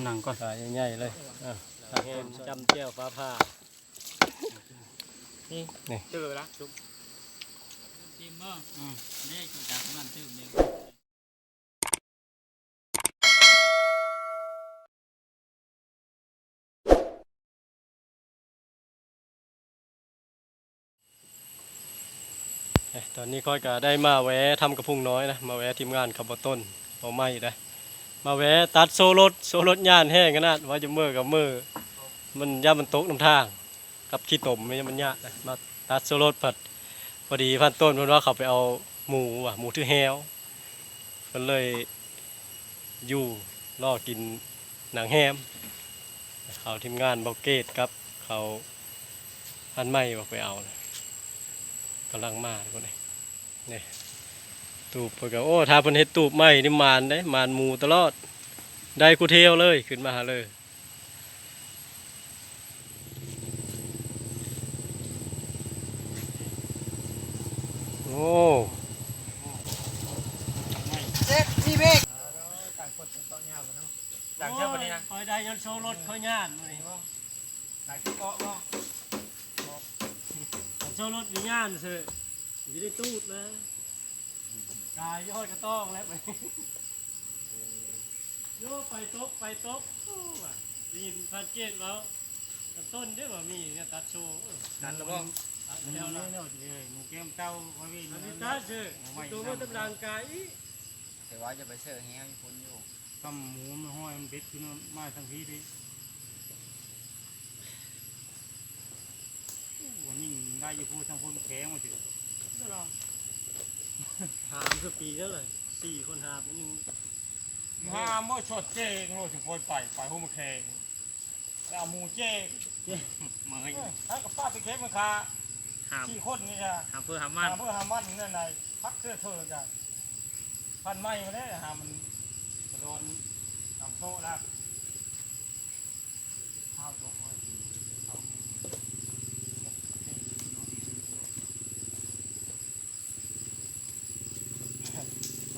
ນັ່ງກ່ອນ ຂາໃຫຍ່ໆເລີຍ ອ່າ ຕັກຕົ້ນ ຈ້ຳແຈ່ວຟ້າຜ່າ ນີ້ ນີ້ ເຈີລະ ຈຸ່ມ ອືມ ເດ້ ຈັກມັນຕື່ມເດ້. ເອີ ຕອນນີ້ຂ້ອຍກະໄດ້ມາແວ່ຖ້ຳກະພຸງນ້ອຍນະ ມາແວ່ທີມງານເຂົາບໍ່ຕົ້ນ ບໍ່ໄໝ້ໄດ໋ ມາແວ່ຕັດໂສ້ລົດ ໂສ້ລົດຍານແຮງຂະໜາດ ວ່າຈະເມີກະເມີ ມັນ ຢ້ານມັນຕົກນຳທາງ ກັບຂີ້ຕົມ ມັນຍາກນະ ມາຕັດໂສ້ລົດພັດ ພໍດີພັນຕົ້ນເພິ່ນວ່າເຂົາໄປເອົາໝູວ່າ ໝູຖືແຮ້ວ ເພິ່ນເລີຍຢູ່ລໍກິນໜັງແຮມ ເຂົາທີມງານເບົາເກດກັບເຂົາພັນໃໝ່ວ່າໄປເອົາ ກຳລັງມາພຸ້ນເດ້ ນີ້ ຕູບເພິ່ນກະ ໂອ້ ຖ້າເພິ່ນເຮັດຕູບໃໝ່ນີ້ໝານເດ້ ໝານໝູຕະຫຼອດ ໄດ້ຄູ່ທ່ຽວເລີຍ ຂຶ້ນມາຫາເລີຍ. ໂອ້ ເຈັບ ມີເບກ ຕ່າງຄົນຕ່າງເກາະຍາວເນາະ ຕ່າງເຈົ້າບັດນີ້ນະ ໂອ້ຍ ຂ້ອຍໄດ້ຍ້ອນໂຊລົດຂ້ອຍຍານມື້ນີ້ ຕ່າງເກາະບໍ່ ໂຊລົດນີ້ຍານເຊີ ບໍ່ໄດ້ຕູດນະ ກາຍຢູ່ຮອດກະຕ້ອງແລ້ວ ໂຍ ໄຟຕົກ ໄຟຕົກ ໂອ້ ວ່າ ໄດ້ຍິນພານເກດເວົ້າ ຕັດຕົ້ນເດ້ວ່າມີແນວຕັດໂຊ ເອີ ຕັດແລ້ວບໍ່? ຕັດແລ້ວລະ ນີ້ເນາະ ເອີ ໝູແກ້ມເຕົ້າ ວ່າມີ ອັນນີ້ຕັດເຊີ ໂຕມາແຕ່ລາງກາຍອີກ ແຕ່ວ່າຢ່າໄປເຊີແຮງຢູ່ພຸ້ນຢູ່ ຄຳໝູມັນຫ້ອຍ ມັນເບັດຂຶ້ນມາທາງພີ້ເດ້. ໂອ້ ນີ້ໄດ້ຢູ່ພຸ້ນ ທາງພຸ້ນແຂງວ່າຊິ ຫາມຄືປີນັ້ນແຫຼະ ສີ່ຄົນຫາມຍັງ ຫາມບໍ່ຊອດແຈ້ງໂລດ ຊິຄ່ອຍໄປ ໄປໂຮມແຂງ ໄປເອົາໝູແຈ້ງ ເອີ ຫາກັບປ້າໄປເກັບມາຄາ ຫາມ ສີ່ຄົນນີ້ນະ ຫາມເພື່ອຫາມມັນ ຫາມເພື່ອຫາມມັນນັ້ນໃດ ພັກເທື່ອເທີກະ ພັນໃໝ່ມາແລ້ວ ຫາມັນກະດອນ ຕຳໂຊະລະ.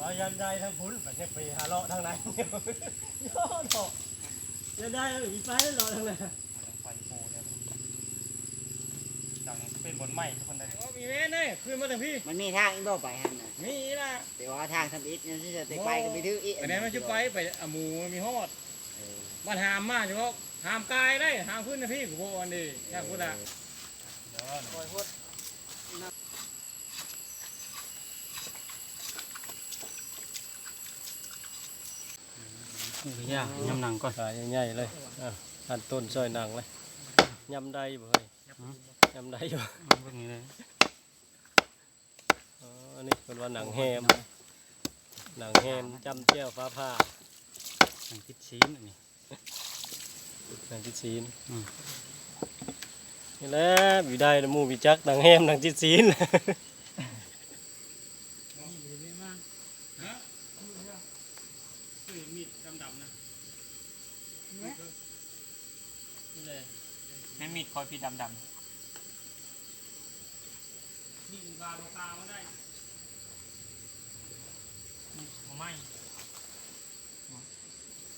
ວ່າຢ້ານໄດ້ທາງພຸ້ນ ບັດຍັງໄປຫາເລາະທາງໃນ ໂອ້ເນາະ ຢ້ານໄດ້ ເອີ ໄປເລາະທາງໃນ ໄຟໂປແລ້ວ ຈັ່ງເປັນບ່ອນໃໝ່ທຸກຄົນເດ້ ມີແມ່ນເດ້ ຂຶ້ນມາທາງພີ້ ມັນມີທາງອີກບໍ່ໄປຫັ້ນນະ ມີລະ ແຕ່ວ່າທາງທຳອິດ ແຕ່ໄປກະໄປຖືກອີກ ອັນນີ້ມັນຊິໄປ ໄປອາໝູມີຮອດ ເອີ ມັນຫາມມາເສຍເພາະ ຫາມກາຍໄດ້ ຫາມຂຶ້ນນະພີ້ ກູບໍ່ອັນນີ້ ເອີ ທາງພຸ້ນນະ ເອີ ຄ່ອຍໂພດ ນີ້ກະຍາກ ຍຳໜັງກ່ອນ ຂາໃຫຍ່ໆເລີຍ ອ່າ ຂັ້ນຕົ້ນຊ່ອຍໜັງເລີຍ ຍຳໄດ້ບໍ່ເຮີ້ຍ? ຫືມ? ຍຳໄດ້ຢູ່ ເບິ່ງນີ້ເລີຍ ອໍ ອັນນີ້ເພິ່ນວ່າໜັງແຮມ ໜັງແຮມຈ້ຳແຈ່ວຟ້າຜ່າ ໜັງຕິດຊີ້ນອັນນີ້ ໜັງຕິດຊີ້ນ ອືມ ນີ້ແຫຼະ ວິໄດ ໝູວິຈັກ ໜັງແຮມ ໜັງຕິດຊີ້ນ ມີດດຳໆນະ ແມ່ນມີດຂ້ອຍພີ້ດຳໆ ມີດກາບໍ່ກາບໍ່ໄດ້ ມີດບໍ່ໄມ້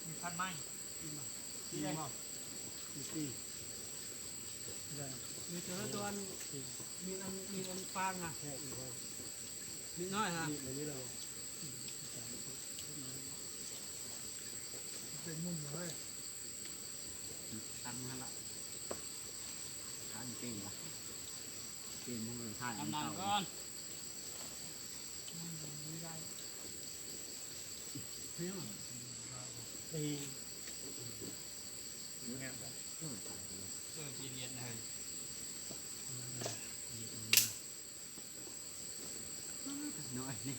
ມີດພັນໄມ້ ມີດບໍ່? ມີດ ມີດ ມີແຕ່ລະຕົວ ມີດອັນ ມີດອັນປາງນະ ມີດນ້ອຍຮະ ມີດອັນນີ້ລະ ເປັນມຸມເລີຍ ຕັ້ງຫັ້ນລະ ທາງເກັ່ງວະ ເກັ່ງ ກຳລັງກ່ອນ ເອີ ຊິລຽນໃຫ້ ນ້ອຍນີ້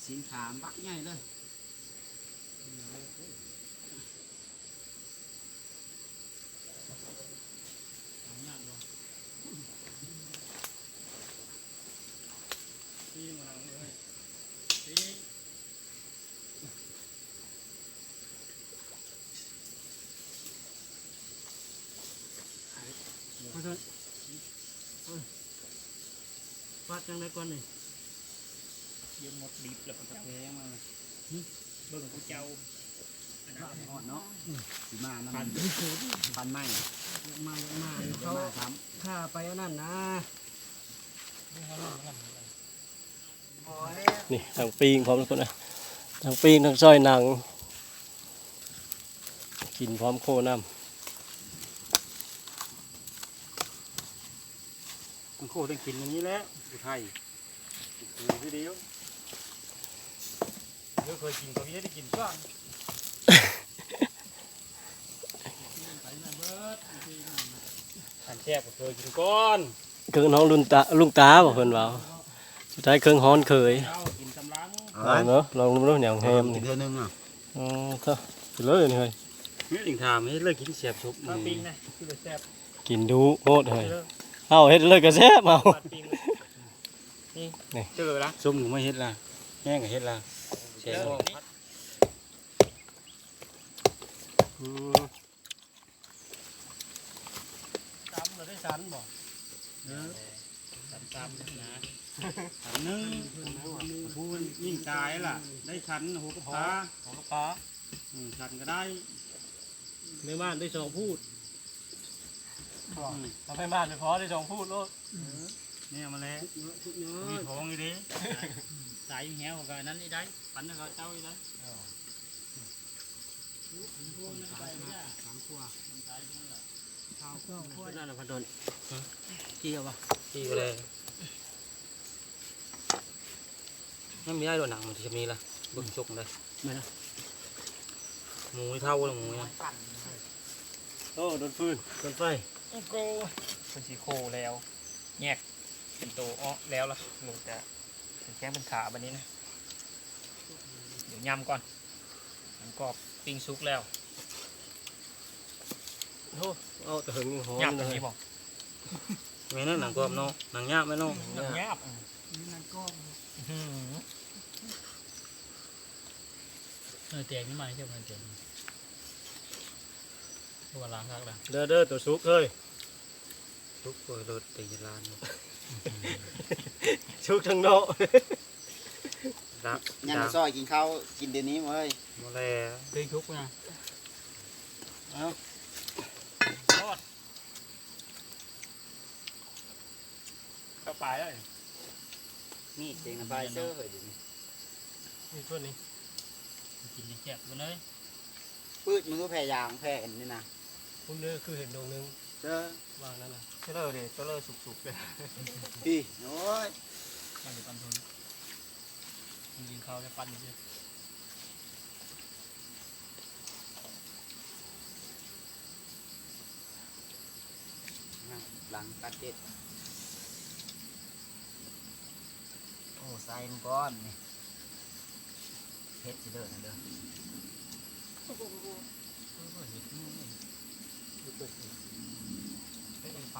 ຊີ້ນຂາບັກໃຫຍ່ເລີຍ ປາດຈັ່ງໃດກ່ອນນີ້ ຢ້ານໝົດດິບແລ້ວ ປາດແພງມາ ຫຶ ເບິ່ງຜູ້ເຈົ້າ ເນາະ ຊິມານຳ ພັນ ພັນໃໝ່ ຢາກມາ ຢາກມາຢູ່ ເຂົາ ມາຊ້ຳ ຂ້າໄປອັນນັ້ນນະ ນີ້ທັງປີ້ງພ້ອມທຸກຄົນນະ ທັງປີ້ງທັງຊອຍໜັງ ກິນພ້ອມໂຄນຳ. ມັນໂຄດໄດ້ກິນອັນນີ້ແຫຼະ ຜູ້ໄທ ຄືດຽວ ດຽວເຄີຍກິນ ເຂົາເຮັດໃຫ້ກິນກ່ອນ ຄັນແຊບກໍເຄີຍກິນກ່ອນ ເຄື່ອງຂອງລຸງຕາ ລຸງຕາບໍ່ ເພິ່ນເວົ້າ ສຸດທ້າຍເຄື່ອງຮ້ອນເຄີຍ ເອົາກິນກຳລັງ ເອົາເນາະ ລອງເບິ່ງດູ ແນວແຮມ ກິນເທື່ອໜຶ່ງອະ. ອືມ ເອີ ກິນເລີຍນີ້ເຮີ້ຍ ນີ້ຈຶ່ງຖາມ ເຮັດເລີຍ ກິນແຊບສຸບ ມາປີ້ງນະ ກິນເລີຍແຊບ ກິນດຸໂພດເຮີ້ຍ ເອົາເຮັດເລີຍກໍແຊບ ເອົາ ມາປີ້ງເລີຍ ນີ້ ນີ້ ເຈີລະ ສົ້ມກໍມາເຮັດລະ ແຫ້ງກໍເຮັດລະ ແຊບ ອືມ. ຕຳລະໄດ້ສັນບໍ່? ເອີ ສັນຕຳນະ ສັນໜຶ່ງ ຜູ້ມັນຍິງຕາຍລະ ໄດ້ສັນຫົວກັບຂາ ຫົວກັບຂາ ອືມ ສັນກໍໄດ້ ແມ່ບ້ານໄດ້ສອງພູດ ອືມ ເອົາແມ່ບ້ານໄປພໍໄດ້ສອງພູດໂລດ ເອີ ແນວມາແລ້ວ ສຸດຍອດ ມີຂອງອີ່ເດ້ ສາຍແຮວກໍອັນນັ້ນອີ່ໄດ້ ປັນໃຫ້ເຂົາເຈົ້າອີ່ໄດ້ ເອີ. ສາມຕົວ ເປັນນັ້ນນະ ພັນດົນ ຮະ ຂີ້ເອົາບໍ່? ຂີ້ບໍ່ໄດ້ ຍັງມີໄດ້ໂດນໜັງ ມັນຊິມີລະ ເບິ່ງຊົກເດີ ແມ່ນລະ ໝູເຖົ້າລະ ໝູນະ ໂອ້ ໂດນຟືນ ໂດນໄຟ ໂອ້ໂກ ເພິ່ນຊິໂຄແລ້ວ ແຍກເປັນໂຕອອກແລ້ວລະ ເຫຼືອແຕ່ ເປັນແຂ້ງເປັນຂາບັດນີ້ນະ ດຽວຍຳກ່ອນ ໝູກອບປີ້ງສຸກແລ້ວ ໂອ້ ເອົາແຕ່ເຫິງຍັງຮ້ອນ ຍາບ ຢູ່ເລີຍ ນີ້ບໍ່ ແມ່ນນະ ໜັງກອບເນາະ ໜັງຍາບແມ່ນເນາະ ໜັງຍາບ ໜັງກອບ ອື ເອີ ແຕກນີ້ມາເຈົ້າ ມັນແຕກ ເພາະວ່າລ້າງຄັກແລ້ວ ເດີ ເດີ ໂຕສຸກເຮີ້ຍ ສຸກໂອ້ຍ ລົດຕີລານ ສຸກທາງນອກ ລະ ຍັງ ລະ ຊອຍກິນເຂົ້າ ກິນດຽວນີ້ເວີຍ ບໍ່ແລ ເຄີຍສຸກນະ ເອົ້າ ຮອດ ເຂົ້າປາຍແລ້ວ ມີດເສັງນະ ປາຍເຊີເຮີ້ຍ ດຽວນີ້ ນີ້ເພິ່ນນີ້ ກິນແຊບເພິ່ນເອີຍ ປືດ ມຶງຮູ້ແຜ່ຢາງແຜ່ອັນນີ້ນະ ພຸ້ນເດີ ຄືເຫັນດອກໜຶ່ງ ເຈີ ວ່ານັ້ນນະ ເຈີເລີເດ ເຈີເລີສຸກໆເດ ປີ ໂອ້ຍ ມັນຊິປັນທຸນ ມັນກິນເຂົ້າແລ້ວປັນຢູ່ ຫຼັງຕັດເດັດ ໂອ້ ໃສ່ມັນກ່ອນນີ້ ເຮັດຊິເດີນະເດີ ເຮັດໜູ່ ເຮັດເອົາໄປ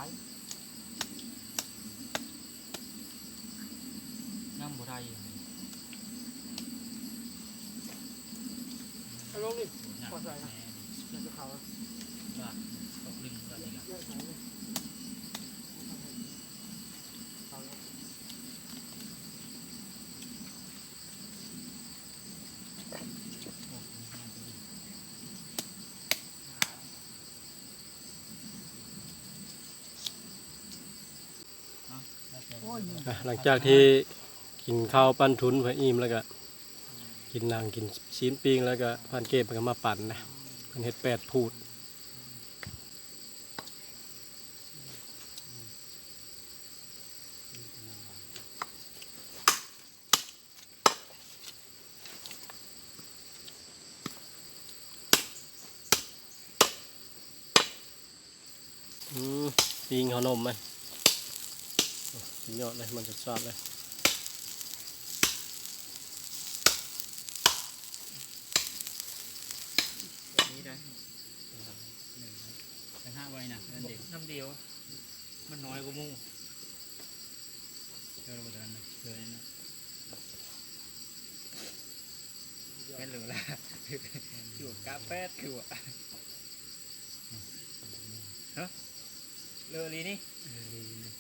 ຍັງບໍ່ໄດ້ຢູ່ ເອົາລົງນີ້ ພໍໃສ່ນະ ເອົາເຂົ້າ ເອົາເຂົ້າ ເອົາເຂົ້າ ອ່ະ ຫຼັງຈາກທີ່ກິນເຂົ້າປັ້ນທຸນເພື່ອອີ່ມແລ້ວກະ ກິນໜັງ ກິນຊີ້ນປີ້ງແລ້ວກະ ພານເກັບມັນກະມາປັນນະ ເພິ່ນເຮັດແປດພູດ. ອືມ ປີ້ງເຂົ້າໜົມໄໝ? ສຸດຍອດເລີຍ ມັນສາດໆເລີຍ. ແບບນີ້ໄດ້ ຕ່າງຫາກໄວ້ນະ ນັ້ນເດ ນ້ຳດຽວ ມັນນ້ອຍກວ່າໝູ່ ເອີ ບໍ່ເທົ່ານັ້ນນະ ເອີ ນັ້ນນະ ແມ່ນເລີລະ ຈວກກາແຟດຄືວ່າ ຮະ ເລີອີ່ຫຼີນີ້ ເອີ ເລີອີ່ຫຼີນີ້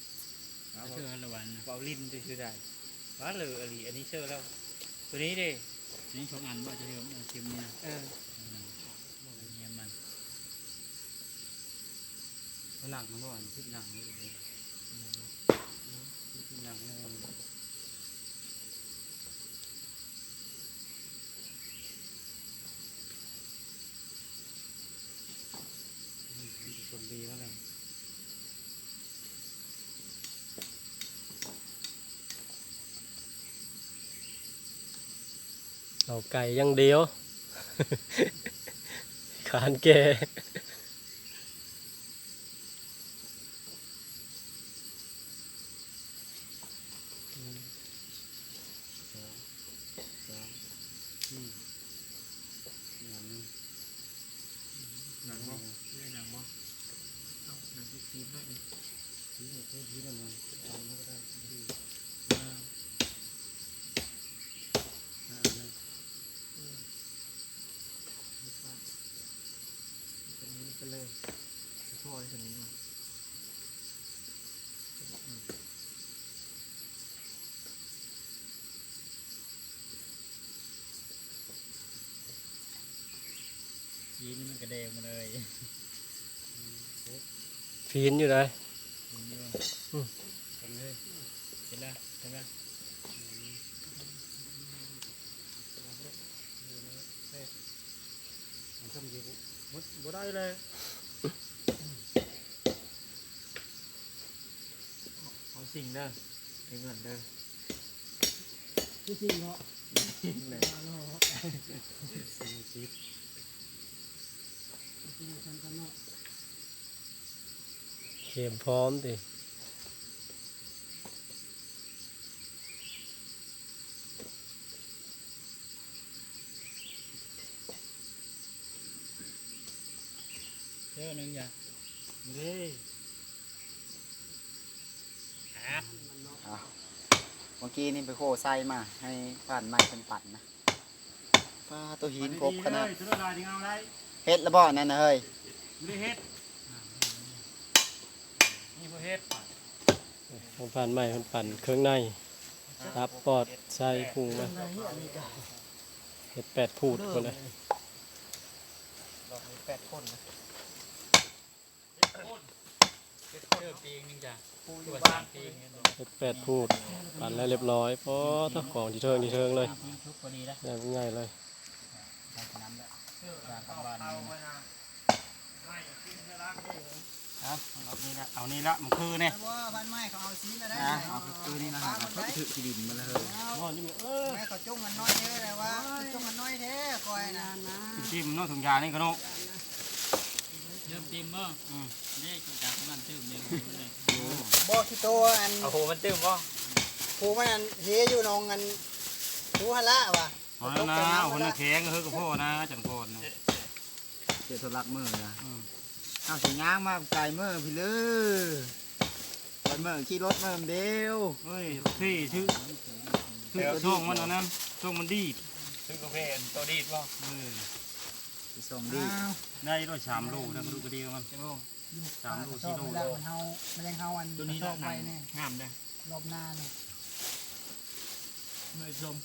ເອົາ ເຊີລະວັນນະ ເວົ້າຫຼິ້ນຊື່ໆໄດ໋ ວ່າເລີອີ່ຫຼີ ອັນນີ້ເຊີແລ້ວ ໂຕນີ້ເດ ນີ້ສອງອັນບໍ່ ຈະເລີ ເອົາເຄັມນີ້ນະ ເອີ ອືມ. ໜັງມັນບໍ່ ອັນຜິດໜັງນີ້ ຜິດໜັງນີ້ ຄົນດີມາແລ້ວ. ເອົາໄກ່ຢ່າງດຽວ ຄານແກ່. ໜັງບໍ່? ເອີ ໜັງບໍ່? ເອົາໜັງຊິຊີມໜ້ອຍໜຶ່ງ ຊີມເອົາເພິ່ມອີກໜ້ອຍໜຶ່ງ ເອົາມາກໍໄດ້ ອ່າ ອ່າ ອັນນັ້ນ ເອີ ເຮັດປາດ ເຮັດປາດ ເຮັດປາດເລີຍ ພໍໄດ້ສ່ຳນີ້ເນາະ. ຊີ້ນມັນກະແດງໝົດເລີຍ ຟີນຢູ່ໃດ໋ ຟີນຢູ່ ອືມ ເຫັນເລີຍ ເຫັນລະ ເຫັນລະ ອືມ ບໍ່ໄດ້ແລ້ວ. ຂອງຈິງເດີ ເກັບເງິນເດີ ຄືຈິງເນາະ ຈິງແຫຼະ ເຄມພ້ອມຕິ. ເທື່ອໜຶ່ງຢ່າເດ້ ອ່ະ ເມື່ອກີ້ນີ້ໄປໂຄໄຊມາ ໃຫ້ຜ່ານໄມ້ເພິ່ນປັ່ນນະ ປາໂຕ ຫີນຄົບຂະໜາດ ເຮັດລະບໍ່ອັນນັ້ນນະເຮີ້ຍ? ບໍ່ໄດ້ເຮັດ ນີ້ບໍ່ເຮັດ ໃຫ້ຜ່ານໄມ້ເພິ່ນປັ່ນເຄື່ອງໃນ ຕັບ ປອດ ໄສ້ ພຸງມາ ເຮັດແປດພູດພຸ້ນນະ ລອກເຮັດແປດຄົນນະ ເຮັດຄົນປີໜຶ່ງຈ້ະ ຜູ້ຢູ່ບ້ານ ເຮັດແປດພູດ ປັ່ນແລ້ວລຽບລ້ອຍ ປອດ ຂອງທີ່ເທິງທີ່ເທິງເລີຍ ງ່າຍໆເລີຍ. ເອົານີ້ລະ ເອົານີ້ລະ ມັນຄືນີ້ ແຕ່ວ່າບ້ານໃໝ່ເຂົາເອົາຊີນແລ້ວໄດ໋ ເອົາຄືນີ້ນະ ເອົາຖືກທີ່ດິນມາເລີຍ ເອົາ ແມ່ເຂົາຈົ່ງກັນໜ້ອຍເດ້ ແຕ່ວ່າຈົ່ງກັນໜ້ອຍແທ້ ຂ້ອຍນະ ເຕັມເນາະ ຖົງຢານີ້ກະເນາະ ເລີ່ມເຕັມບໍ່? ອືມ ເດ້ ຈາກມັນຕື່ມເດ້ ບໍ່ ຂີ້ໂຕອັນ ເອົາໂຫມັນຕື່ມບໍ່? ໂຫມັນອັນເທຢູ່ໜອງອັນ ພູຫັ້ນລະວ່າ ເອົານະ ເອົາຄົນນະແຂງ ເຮີ ກະພໍນະ ຈັນພອນນະ ເຈໂຕລັກເມີນະ ອືມ ເຮົາຊິຍ່າງມາໄກເມີພີ້ເລີຍ ໄກເມີຂີ່ລົດເມີດຽວ ເອີຍ ເທ່ຖືກ ຖືກຊ່ອງມັນອັນນັ້ນ ຊ່ອງມັນດີດ ຊື້ກາແຟອັນໂຕດີດບໍ່? ເອີ ຊິຊ່ອງດີດ ໄດ້ດ້ວຍສາມໂລ ໄດ້ກະດູກກະດີມັນ ສາມໂລສີ່ໂລ ມັນເຮົາ ມັນຍັງເຮົາອັນ ໂຕນີ້ລະ ໄປນີ້ ງາມເດ້ ລອບໜ້ານີ້ ເມື່ອຊົມ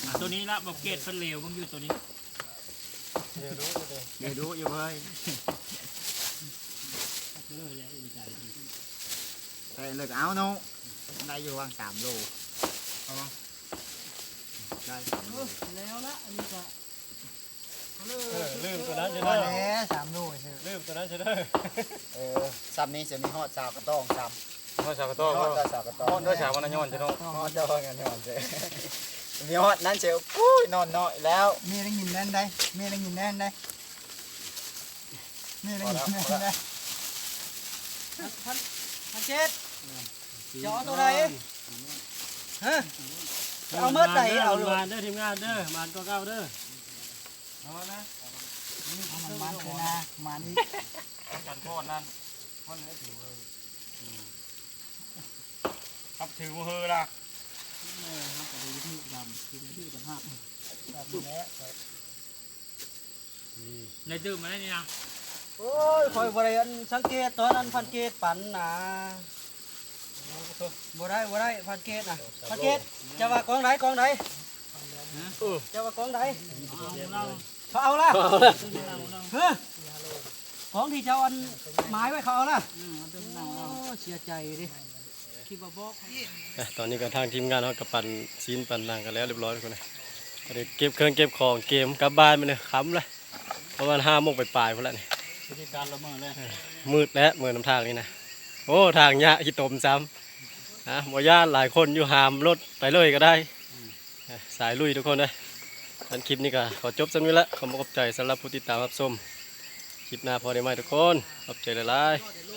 ອ່າ ໂຕນີ້ລະ ບໍ່ເກດເພິ່ນເລວເບິ່ງຢູ່ໂຕນີ້ ເລວດຸເດ້ ເລວດຸຢູ່ເວີ້ຍ ແຕ່ເລີກເອົາເນາະ ໄດ້ຢູ່ຫວ່າງສາມໂລ ເອົາບໍ່? ໄດ້ສາມໂລ ເອີ ແລ້ວລະ ອັນນີ້ກະ ເອີ ລືມໂຕນັ້ນເດີ ພໍແລ້ວ ສາມໂລເຊີ ລືມໂຕນັ້ນເຊີເດີ ເອີ ຊ້ຳນີ້ຈະມີຮອດຊາວກະຕ້ອງຊ້ຳ ຮອດຊາວກະຕ້ອງ ຮອດຊາວກະຕ້ອງ ຮອດດ້ວຍສາວວັນນະຍອນເຊີເນາະ ຮອດດ້ວຍວັນນະຍອນເຊີ ມີຮອດນັ້ນເຊີ ໂອ້ຍ ນອນນ້ອຍແລ້ວ ແມ່ໄດ້ຍິນແນ່ນໃດ ແມ່ໄດ້ຍິນແນ່ນໃດ ແມ່ໄດ້ຍິນແນ່ນໃດ ພັນ ພັນເຈັດ ຈະເອົາໂຕໃດ? ຮະ ຈະເອົາເໝິດໃດ ເອົາໂລດ ໝານເດີ ທີມງານເດີ ໝານກວ່າເກົ່າເດີ ເອົານະ ເອົາມັນມາຄືນາ ມານີ້ ຈັນພອນນັ້ນ ພອນເອີ ຖືເອີ ອືມ ຮັບຖືມາເຮີລະ ເອີ ຮັບກະໄດ້ຖືກດຳ ຖືກບັນຫັກ ແບບນີ້ແຫຼະ ນີ້ ໄດ້ຕື່ມມາແລ້ວນີ້ນະ ໂອ້ຍ ຂ້ອຍບໍ່ໄດ້ອັນສັງເກດຕອນອັນພັນເກດປັ່ນນະ ບໍ່ໄດ້ ບໍ່ໄດ້ ພັນເກດນະ ພັນເກດ ເຈົ້າວ່າກອງໃດ ກອງໃດ? ຮະ ເອີ ເຈົ້າວ່າກອງໃດ? ເອົາລາວ ເຂົາເອົາລະ ເອີ ຂອງທີ່ເຈົ້າອັນໝາຍໄວ້ເຂົາເອົາລະ ໂອ້ ເສຍໃຈເດ້ ຄິດວ່າບໍ່ ອ່ະ ຕອນນີ້ກໍທາງທີມງານເຮົາກໍປັ່ນຊີ້ນປັ່ນຫຍັງກັນແລ້ວຮຽບຮ້ອຍທຸກຄົນ ກໍໄດ້ເກັບເຄື່ອງເກັບຂອງເກມກັບບ້ານມື້ນີ້ ຄ່ຳລະ ປະມານຫ້າໂມງປາຍໆພຸ້ນລະນີ້ ພິທີການລະເມີເລີຍ ເອີ ມືດແລ້ວເມືອນຳທາງນີ້ນະ ໂອ້ ທາງຫຍ້າຂີ້ຕົມຊ້ຳ ອ່ະ ບໍ່ຢ້ານ ຫຼາຍຄົນຢູ່ ຫາມລົດໄປເລີຍກໍໄດ້ ອ່ະ ສາຍລຸຍທຸກຄົນເດີ ອັນຄລິບນີ້ກໍຂໍຈົບສ່ຳນີ້ລະ ຂໍຂອບໃຈສຳລັບຜູ້ຕິດຕາມຮັບຊົມ ຄລິບໜ້າພໍ້ໄດ້ໃໝ່ທຸກຄົນ ຂອບໃຈຫຼາຍໆ.